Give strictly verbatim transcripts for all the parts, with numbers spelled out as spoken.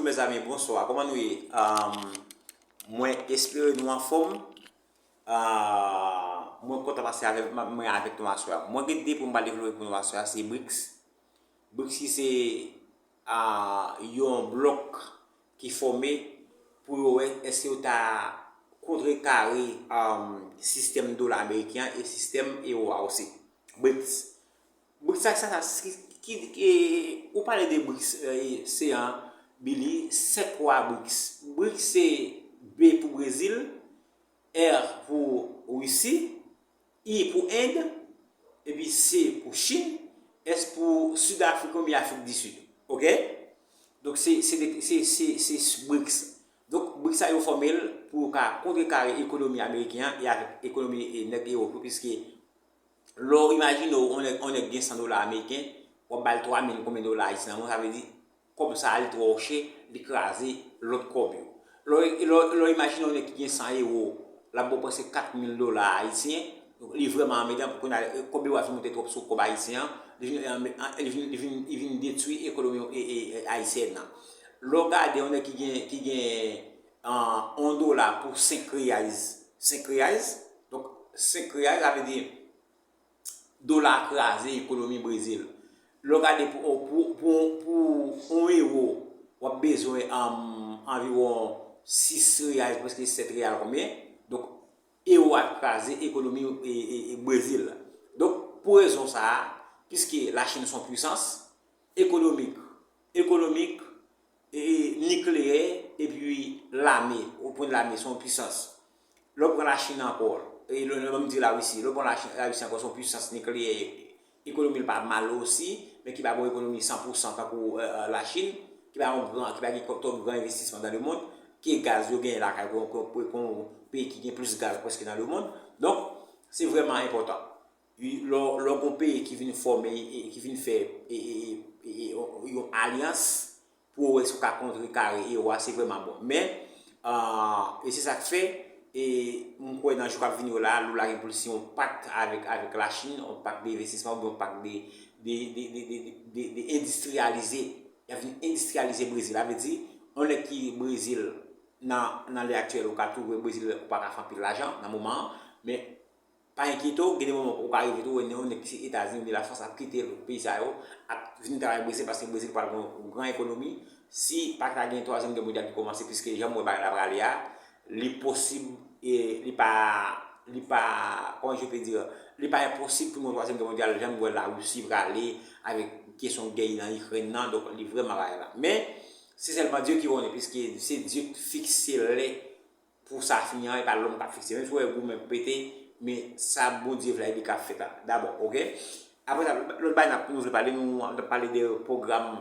Mezanmi, bonswa. Kòman nou ye? Mwen espere nou anfòm. Mwen kontan pase avèk mwen avèk nou aswè a. Mwen gen de pwen m pral devlope pou nou aswè a, se brics. Brics ki se yon blòk ki fòme pou yo wè èske yo ta kontrekare sistèm dola ameriken an e sistèm ewo a osi. Brics. Brics sa, sa, sa, ki, ki, ki, ou pale de brics, se an Billy, sèt pwa brics. Brics se B pou Brezil, R pou Risi, I pou End, epi C pou Chin, S pou Sid Afrik oubyen Afrik di Sid. Oke? Donk, se, se, se, se, se brics. Donk, brics sa yo fòme l pou yo ka kontrekare ekonomi ameriken an e avèk ekonomi nèg Ewòp yo, piske lè w imajine w, yon nèg, yon nèg gen san dola ameriken, w ap ba l twa mil konbyen dola ayisyen an, sa vle di, kòb sa a, li twò chè, li kraze lòt kòb yo. Lè w, lè w, lè w imajine yon nèg ki gen san ewo, l ap ba w prèske kat mil dola ayisyen, li vrèman anmedan pou kounye a, kòb ewo a fin monte twòp sou kòb ayisyen an, li vin, li vin, li vin, li vin detwi ekonomi ayisyèn nan. Lè w gade yon nèg ki gen, ki gen yon dola pou senk riyals, senk riyals, donk senk riyals, sa vle di, dola kraze ekonomi Brezil. Lè w gade pou, pou, pou, pou yon ewo, w ap bezwen anviwon sis riyal, prèske sèt riyal konbyen. Donk, ewo a kraze ekonomi e, e, e Brezil. Donk, pou rezon sa a, piske Lachin se yon pwisans ekonomik, ekonomik, e, nikleyè, epi lame, o pwen lame, se yon pwisans. Lè w pran Lachin ankò, e lè, lè m di Larisi, lè w pran Lachin, Larisi ankò, se yon pwisans nikleyè, ekonomi l pa mal osi, men ki pa gen yon ekonomi san pou san tankou Lachin, ki pa yon gran, ki pa gen twòp gran envestisman dans le monde, ke gaz yo genyen lakay, kon, kon, kon, kon peyi ki gen plis gaz prèske dans le monde. Donk, se vrèman enpòtan. Lè, lè w gen yon peyi ki vin fòme, e, ki vin fè, e, e, e, e, yon, yon alyans pou w wè si w ka kontrekare ewo a, se vrèman bon. Men, e se sa k fè, e m kwè nan jou k ap vini yo la, Lula gen pou l siyen yon pak avèk, avèk Lachin, yon pak de envestisman oubyen yon pak de, de, de endistriyalize. Y ap vin endistriyalize Brezil. Sa vle di, yon nèg ki Brezil, nan, nan lè aktyèl, ou ka twouve Brezil, ou pa ka fè anpil lajan nan moman an, men pa enkyete w, gen de moman ou ka rive tou wè yon nèg ki se Etazini oubyen Lafrans ap kite peyi sa yo, ap vin travay Brezil, paske Brezil pral gen yon gran ekonomi. Si pa ta gen twazyèm gè mondyal ki kòmanse, piske jan m wè bagay la prale a, li posib, e li pa, li pa, comment je peux dire, li pa enposib pou gen yon twazyèm gè mondyal, jan m wè Larisi prale avèk kesyon gè nan Ikrèn nan, donk li vrèman bagay la. Men, se sèlman Dye ki konnen, piske se Dye k fikse lè pou sa fini an, e pa lòm k ap fikse. Menm si w wè goumen pete, men sa Bondye vle a, li k ap fèt la dabò, oke? Apre sa, lòt bagay n ap, nou vle pale, nou ap pale de pwogram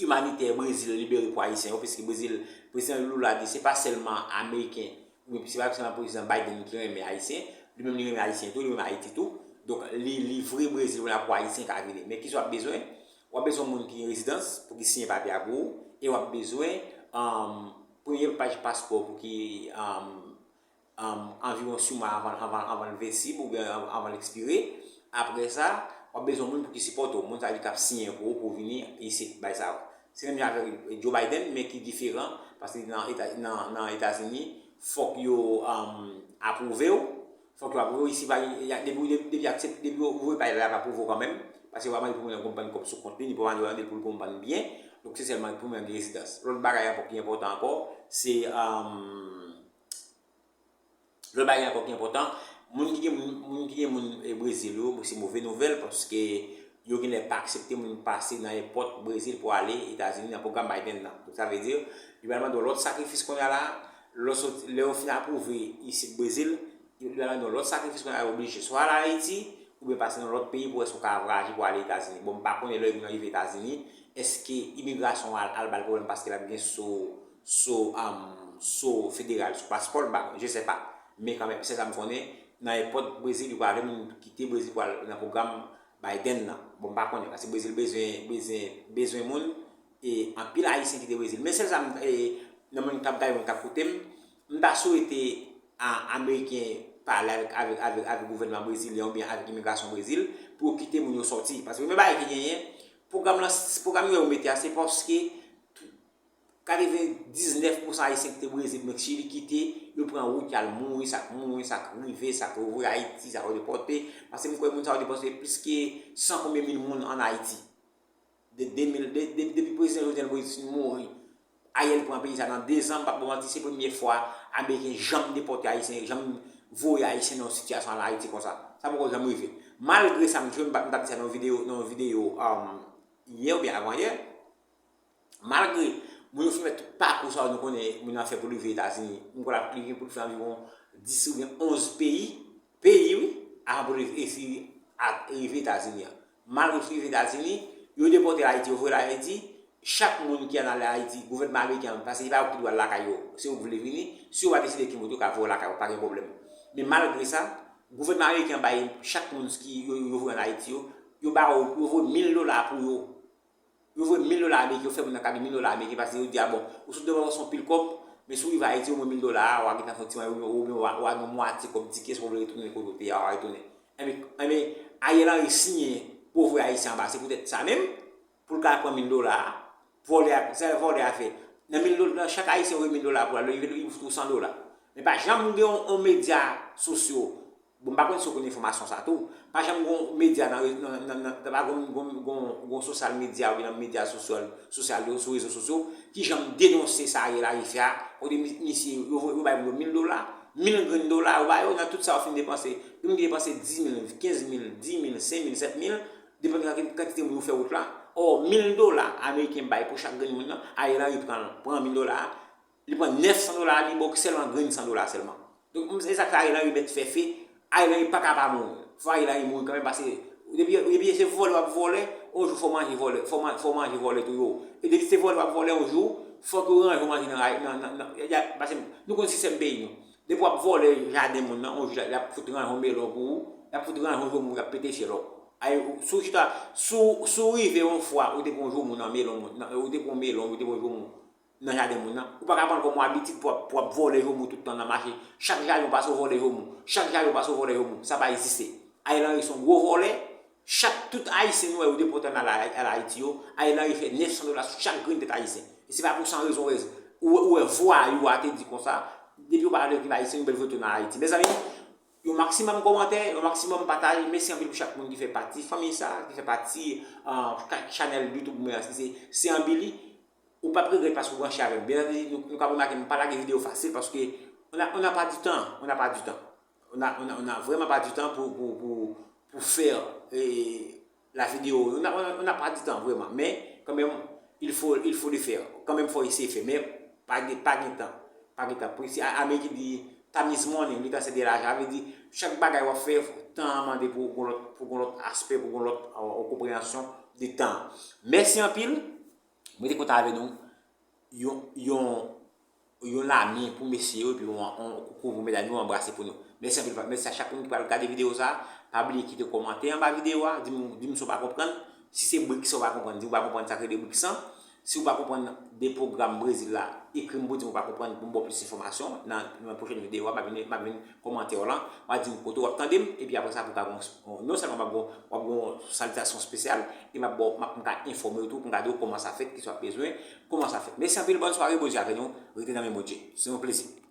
imanitè Brezil libere pou Ayisyen yo, piske Brezil, Prezidan Lula di se pa sèlman Ameriken, oubyen se pa sèlman Prezidan Biden ki renmen Ayisyen, li menm li renmen Ayisyen tou, li renmen Ayiti tou. Donk, li livre Brezil kounye a pou Ayisyen ka vini. Men kisa w ap bezwen? W ap bezwen moun ki gen rezidans pou ki siyen papye a pou ou, e w ap bezwen, um, premye paj paspò pou ki, um, um, anviwon sis mwa anvan, anvan, anvan l vensib oubyen anvan, anvan l ekspire. Apre sa, w ap bezwen moun pou ki sipòte w, moun sa yo ki ap siyen pou ou pou w vini isit, bay sa yo. Se menm jan avèk Joe Biden, men ki diferan, paske nan Eta-, nan, nan Etazini, fòk yo, um, apwouve w, fòk yo apwouve w, isi pa, y a, depi, depi, depi aksepte, depi yo ouvri pa la, y ap apwouve w kanmenm, paske yo pa mande pou moun nan gen yon bann kòb sou kont li, ni pou mande, mande pou l gen yon bann byen, donk se sèlman pou moun nan gen rezidans. Lòt bagay ankò ki enpòtan ankò, se, um, Lòt bagay ankò ki enpòtan, moun ki gen moun, moun ki gen moun, e, Brezil yo, se move nouvèl, paske yo genlè pa aksepte moun pase nan èpòt Brezil pou ale Etazini nan pwogram Biden nan. Donk, sa vle di, li pral mande yon lòt sakrifis kounye a la, lè w sot-, lè yo fin apwouve isit Brezil, li pral mande yon lòt sakrifis kounye a la, yo oblije swa al Ayiti, oubyen pase nan lòt peyi pou èske w ka vwayaje pou ale Etazini. Bon, m pa konnen lè moun nan rive Etazini, èske imigrasyon al, al ba l pwoblèm paske l ap gen so, so, um, so federal, so paspò l, m pa konnen, je sais pas. Men kanmenm, sèl sa m konnen, nan èpòt Brezil, yo pa vle moun kite Brezil pou al nan pwogram Biden nan. Bon, m pa konnen, paske Brezil bezwen, bezwen, bezwen moun, e anpil Ayisyen kite Brezil. Men sèl sa m, e, nan moun k ap gade, moun k ap koute m, m ta swete a, Ameriken pale avèk, avèk, avèk, avèk gouvènman brezilyen oubyen avèk imigrasyon Brezil pou yo kite moun yo sòti. Paske premye bagay ki genyen, pwogram lan, pwogram yo mete a, se paske katrevendiznèf pousan Ayisyen kite Brezil, men Chili kite, yo pran wout, y al mouri, sa k mouri, sa k rive, sa k voye Ayiti, sa k depòte. Paske m kwè moun sa yo depòte plis ke san konbyen mil moun ann Ayiti. De, de mil, de, de, depi prezidan Jovenel Moïse fin mouri, Ariel pran peyi sa nan de zan, m p ap ba w manti, se premye fwa Ameriken janm depòte Ayisyen, janm voye Ayisyen nan yon sitiyasyon ann Ayiti konsa. Sa poko janm rive. Malgre sa, m jwenn, m t ap di sa nan yon videyo, nan yon videyo, um, yè oubyen avan yè, malgre moun yo fin fè tout pakou sa yo nou konnen moun nan fè pou l rive Etazini, m kwè l ap li gen pou l fè anviwon dis oubyen onz peyi, peyi wi, avan pou l resi rive Etazini an. Malgre l fin rive Etazini, yo depòte l Ayiti, yo voye l Ayiti, chak moun ki ann ale Ayiti, gouvènman ameriken an, paske se pa yo ki dwe al lakay yo, se yo k vle vini, si yo pa deside kenbe w, yo ka voye w lakay ou, pa gen pwoblèm. Men malgre sa, gouvènman ameriken an bay chak moun ki yo, yo voye ann Ayiti yo, yo ba yo, yo voye mil dola pou yo. Yo voye mil dola ameriken, yo fè moun nan kado mil dola ameriken, paske yo di, a bon, ou sot depòtasyon pil kòb, men si w rive Ayiti, omwen mil dola a, w a gentan fè yon ti mwayen, oubyen w a, w a gen mwatye kòb tikè, si w vle retounen kote w te ye a, w a retounen. Enben, enben, Ariel Henry siyen pou voye Ayisyen anba, se poutèt sa menm, pou l ka pran mil dola a, vòlè a, sa vòlè a fè. Nan mil dola, nan chak Ayisyen voye mil dola pou l, li, li fout ou san dola. Men pa janm gen yon, yon medya sosyo, bon, m pa konn si w konn enfòmasyon sa tou, pa janm gen yon medya nan, nan, nan, nan, pa gen yon, gen yon, gen yon, gen yon sosyal medya oubyen nan medya sosyal, sosyal yo, sou rezo sosyo, ki janm denonse sa Ariel Henry fè a, kote mi-, misye, yo, yo bay moun yo mil dola, mil grenn dola, yo ba yo nan tout sa yo fin depanse. Gen moun ki depanse dis mil, kenz mil, dis mil, senk mil, sèt mil, depann de kantite moun yo fè wout la. Ò, mil dola ameriken bay pou chak grenn moun nan, Ariel Henry pran, pran mil dola a, li pran nèf san dola a, li ba w sèlman grenn san dola sèlman. Donk, se sa k fè Ariel Henry mèt fè fe, Ariel Henry pa ka pa mouri. Fò Ariel Henry mouri kanmenm, paske depi, depi se vòlè w ap vòlè, yon jou fò w manje vòlè, fò w man-, fò w manje vòlè tou yo. E depi se vòlè w ap vòlè, yon jou, fòk yo ranje w manje nan, nan, nan, nan, paske nou konn sistèm peyi nou. Depi w ap vòlè jaden moun nan, yon jou, y ap fout ranje yon melon pou ou, y ap fout ranje yon joumou, y ap pete fyèl ou. Ay, si w chita, si w, si w rive yon fwa, ou te pran yon joumou nan melon moun nan, ou te pran yon melon, ou te pran yon joumou nan jaden moun nan, ou pa ka pran l kòm yon abitid pou w ap, pou w ap vòlè joumou tout tan nan mache. Chak jaden w pase, w vòlè joumou. Chak jaden w pase, w vòlè joumou. Sa pa egziste. Ariel Henry se yon gwo vòlè. Chak tout Ayisyen nou wè yo depòte ann al, al Ayiti yo, Ariel Henry fè nèf san dola sou chak grenn tèt Ayisyen. E se pa pou san rezon, ou, ou wè vwayou a te di konsa, depi yo pa vle viv Ayisyen, yo bèl voye tounen Ayiti. Mezanmi, yon maksimòm kòmantè, yon maksimòm pataje. Mèsi anpil pou chak moun ki fè pati fanmi sa, ki fè pati, euh, ka-, chanèl YouTube mwen an, se, se, se Anbili. Ou p ap regrèt paske ou branche avè m. Byen antandi, nou, nou ka remake, m pa lage videyo fasil paske on a, on a pas du temps, on a pas du temps. On a, on a, on a vraiment pas du temps pour, pour, pour, pour faire, eh, la vidéo. On a, on a, on a pas du temps, vraiment. Mais, quand même, il faut, il faut le faire. Quand même, faut essayer faire. Mais, pa gen, pa gen tan. Pa gen tan. Pou isi, a, Amerik di, time is money, le temps c'est de l'argent. Sa vle di, chak bagay w ap fè, tan an mande pou gon lòt, pou gon lòt aspè, pou gon lòt, euh, konpreyansyon de tan. Mèsi anpil. Mwen te kontan avè nou. Yon, yon, yon lame pou mesye yo, epi yon, yon koukou pou medam yo, anbrase pou nou. Mèsi anpil, mèsi a chak moun ki pral gade videyo sa. Pa bliye kite kòmantè anba videyo a, di m, di m sa w pa konprann. Si se brik sa w pa konprann, di w pa konprann sa k rele brik san. Si w pa konprann de pwogram Brezil la, ekri m pou di m ou pa konprann, pou m ba w plis enfòmasyon. Nan, nan pwochèn videyo a, m ap vin, m ap vin kòmantè w lan, w a di m kote w ap tande m, epi apre sa, pou w ka gon, non sèlman w ap gon, w ap gon salitasyon espesyal, e m ap ba w, m ap, m ka enfòme w tou, pou m ka di w kòman sa fèt, kisa w ap bezwen, kòman sa fèt. Mèsi anpil, bòn sware, Bondye avè nou, rete nan men Bondye. Se yon plezi.